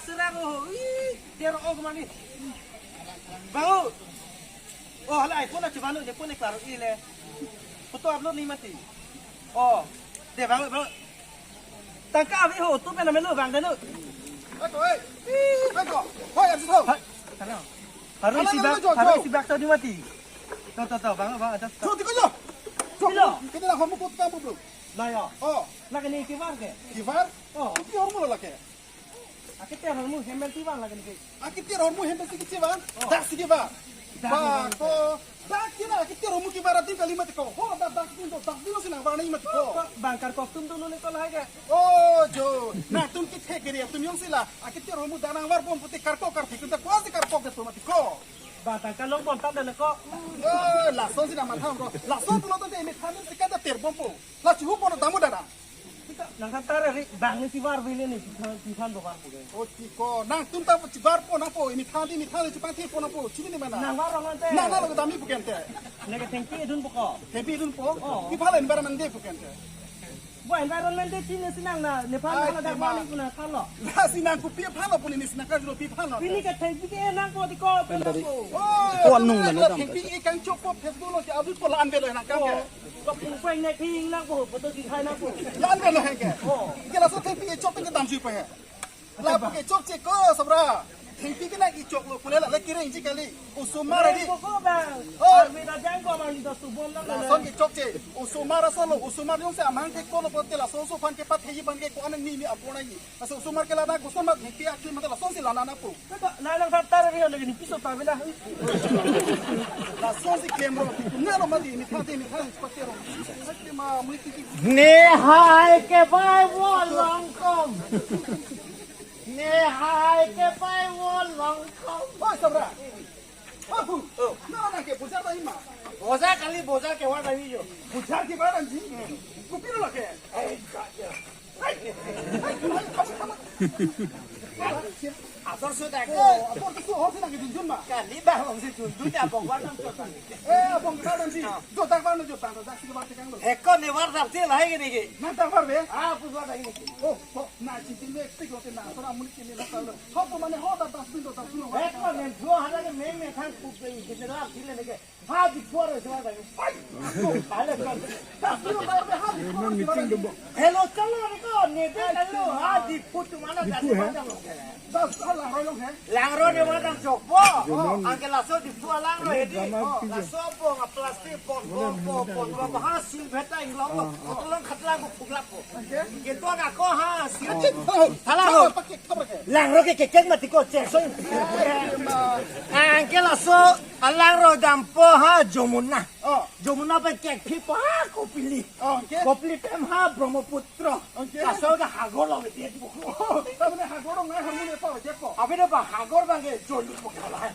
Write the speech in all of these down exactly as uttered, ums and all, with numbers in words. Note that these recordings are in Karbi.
Serang, oh, ih, dia ro, oh, kemana nih? Bang, oh. Oh, hala iPhone aja bang, dia phone klaro ile. Foto upload ni mati. Oh, dia bang, bang. Tangka abi ho, tu pen amelo bang dano. Ako, eh. Ako. Hoi, abis ho. Hai, tara. Harus Alam isi bak, dulu, Jo, harus Jo. isi bak tadi mati. Tahu, tahu, tahu, bang, bang, atas. Jo, tiko, Jo. Jo, Tiko. Kita lah hormu kota kamu belum? Lah ya. Oh. Lah kini kivar ke? Kivar? Oh. Tapi hormu lah ke. Akete hormu hemben tivar lah kini ke. Akete hormu hemben si kivar? Oh. Dak si kivar. Dak Ba, kivar. ko. Dak kira akete hormu kivar adim kali mati ko. Ho, dak, dak din do, dak din si nang varna mati ko. Ko bang karkok atum dulu ni ko lahai ke. Oh, Jo. Nangtum kithek kiri atum jongsi la. Akete hormu dak nang varbom pute karkok karthik atum ta ko-an si karkok atum mati ko. Bang tangka longbom tanda na ko. Eh, lason si nang matha ko. Lason pulo tangte emethan si kada terbompo. La chihu kono damu dada. Nang kan tara ri bang ni si var bini ni piphan, piphan do var puke. Oh, tiko. Nangtum ta chivarpo nangpo, emethan di emethan di chipangthirpo nangpo. Chini ni mana? Nang var rong ante. Nang nang lo dami puke ante. Neke thengpi dunpo ko. Thengpi dunpo? Oh. Piphan environment de puke ante. Bo environment de chini si nang na, nephan Ai, na da tema. Bani kuna thanlo. La si nang kopi phanlo puli ni si nang karjulo pi phanlo. Pini ke thengpi ke nangpo tiko, nangpo. Oh, Ko anung mana dam. Thengpi ke kangchokpo Facebook lo ke upload ko la-an velo nang kang ke. Oh. Ko pung peng ne ping nangpo, photo di khai nangpo. La-an velo heng ke. Oh. Ke laso thengpi ke chok ke damjuipo he. Lapu ke chokche ko sabra. Thengpi ke nang kechoklo pule la le kerengji kali. Osomar di. Ko ko bang. Oh. Army na jang ko bang ni to subom nang. Lason ke chokche. Osomar asolo. Osomar jongsi amang thektolo pote lason so phan ke patheji phan ke ko-an ni ni apona ni. Laso osomar ke lana ko osomar thengpi akli mata lason si lana nangpo. Ko la nang thap tar ri lagi ni piso ta bela. Lason si klemro. Nalo mati ni thate ni thate patero. Thate ma mui tiki. Nehai ke bai wo longkom. Nehai ke bai wo longkom. Oi, sabra. Apu. Oh. Na na ke bojar ta ima. Bojar kali bojar ke war ta ijo. Bojar ke war anji. Kopi lo lake. Ai, ka ya. Ai, ai, ai, ai, ai. Asor sudah ko. Oh, asor tu ho sina ke junjun ma. Kali bah wong si junjun ya bong war nang chota. Eh, bong war anji. Ah. Jo tak war no jo tak tak si war tekang lo. Eko ne war tak si lahai ke ni ke. Na tak war be? Ah, pus war tak ni ke. Oh, oh. Na chintin me ektik lote na asor amun kini na talo. Ho ko mane ho ta dustbin to dustbin lo. Eko ne jo hala ke me me khan ku pe general thile ne ke. Ha di por se wa ta. Ai. Ko pale ko. Dustbin lo ta ha di por se wa ta. Hello, chalo ne ko ne de chalo. Ha di put mana dustbin lo. Das hala roi long he. Langro ne wa dam chokpo. Anke laso Diphu alangro hedi. Laso pong a plastic pon pon pon pon pon ha sil beta inglong. Kotolong khatlang ko phuklap ko. Ketua ka ko ha sil. Thala ho. Langro ke kekek mati ko chesong. Anke laso alangro dampo ha Jomuna. Jomuna pen kekphipo ha Kopili. Kopili pen ha Brahmaputra. Laso ke hagor lo ke dia. Tamane hagor lo ngai hormu ne pa je ko. Abi ne ba hagor bang ke jolu ko kala.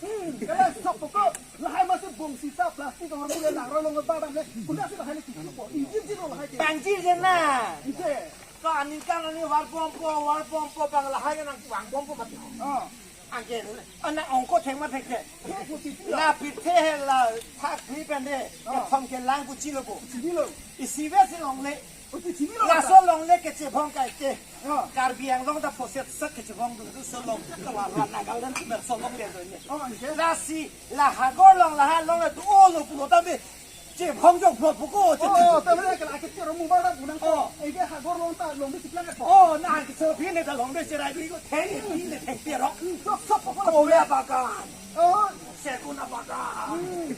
Hmm, kala sok pokok lahai masih bong sisa plastik hormu le nang roi long ba dam le. Kuna si lahai le kiki po. Injin jin lo lahai ke. Bang jin jin na. Ije. Ka aning kan ani war pom po, war pom po bang lahai ke nang bang pom po mati. Ah. Anke, ana ongko theng ma theng ke. Theng ko titi lo. La pithe he la thak phi pende. Ah. Thom ke lang ku chilo po. Chini lo. Isi ve si longle. Oti chini lo. Laso longle kechebong kai ke. Ah. Karbi Anglong ta phoset sak kechebong dun tu so long. Kala la Nagaland tu mer so long le do ne. Oh, anke. Lasi la hagor long la ha long le tu o lo pulo ta be. Chebong jong phot puko. Oh, ta le ke la ke chero mu ba da punang ko. Oh. Ege hagor long ta long de chiplang ko. Oh, na ke so phi ne ta long de cherai bi ko theng ni ne theng pero. Sok sok ko. Kola bagan. Oh. Sekuna bagan. Hmm.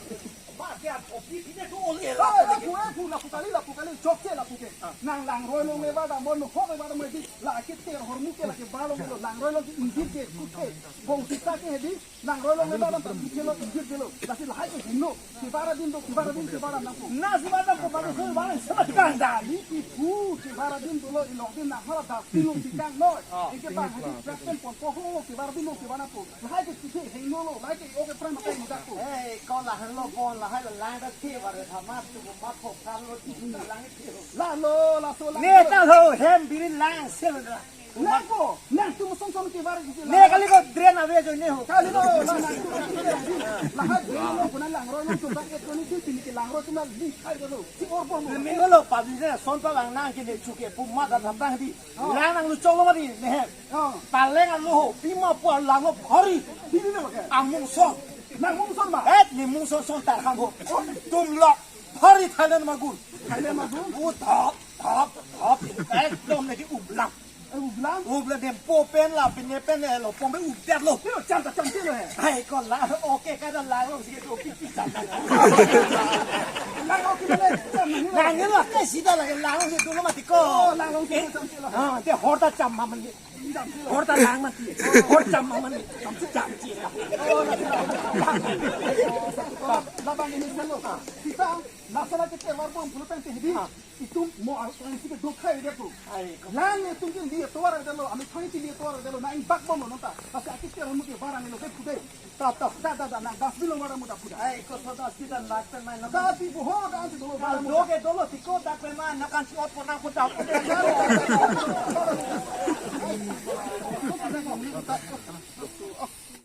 Ba ke a kopi pine tu oli la. Lapu, lapu, lapu kali, lapu kali, chokche lapu ke. Nang langroi long le ba dam bon ho ke ba dam di. La ke ter hormu ke la ke ba long lo, langroi long ke injir ke kuthe. Bong sisa ke hedi, langroi long le ba dam ta kuthe lo injir ke lo. Lasi lahai ke hingno. Kivar adim do, kivar adim, kivar adim nangpo. Na si ba dam ko ba so ba se ba kang da. Li ki pu, kivar adim dolo ilok din na hara da silo si kang noi. Ike ba hadi prak pen pon ko ho, kivar adim do, kivar nangpo. Lahai ke kuthe hingno lo, lahai ke oke pran makai mudak ko. Eh, ko lahai lo bon, lahai lo lang ta thi var thamat tu ko mat ho kar lo ti lang thi ho. La lo, laso la. Ne ta ho hem birin lang sel da. Nangpo, nangtum song song kivar kisi. Ne kali ko drain ave jo ne ho. Kali lo, la nangtum. Lahai drain lo, kuna langroi lo, coba ke tuni di sini ke langroi cuma di khai lo. Si or por mo. Min lo, pabli se son pa lang nang ke ne chuke puma ka tang di. Lang nang lu chok lo ma di ne hem. Oh. Aleng alo ho, pima pu alang lo bhari. Pini na makai. Amung son. Nang mung son ma? Eh, ne mung son son tar ham ho. Tum lok bhari Thailand magun. Thailand magun? U thap, thap, thap. Ekdom ne ki ublang. Eh, ublang? Ublang dem po pen la, pine pen eh, lo pom be ubdet lo. Tilo, cham ta cham tilo he. Hai, ko la, okay, kada la, lo sige, okay, ki cham. Lang okay mane, cham nahi lo. Lang lo, ke sida lagi, lang lo sige, dulu mati ko. Oh, lang okay, cham tilo. Ah, dia horta cham maman ni. Horta lang mati. Horta maman. Jam jam. Labang ini selo. Kita masalah kita warung pulo pen teh di. Itum mo al kan sih dok hai dia tu. Lang itum ke dia tuar ada lo, ami thoi dia tuar ada lo, na ing bak bom lo nonta. Pas akit ke ramu ke barang lo ke pudai. Tap tap tap tap tap, na gas bilo wara muda puda. Ai, ko soda sida lak pen mai na. Tapi boho kan si dolo wara muda. Doke dolo tiko dak pen mai na kan si ot pona puda.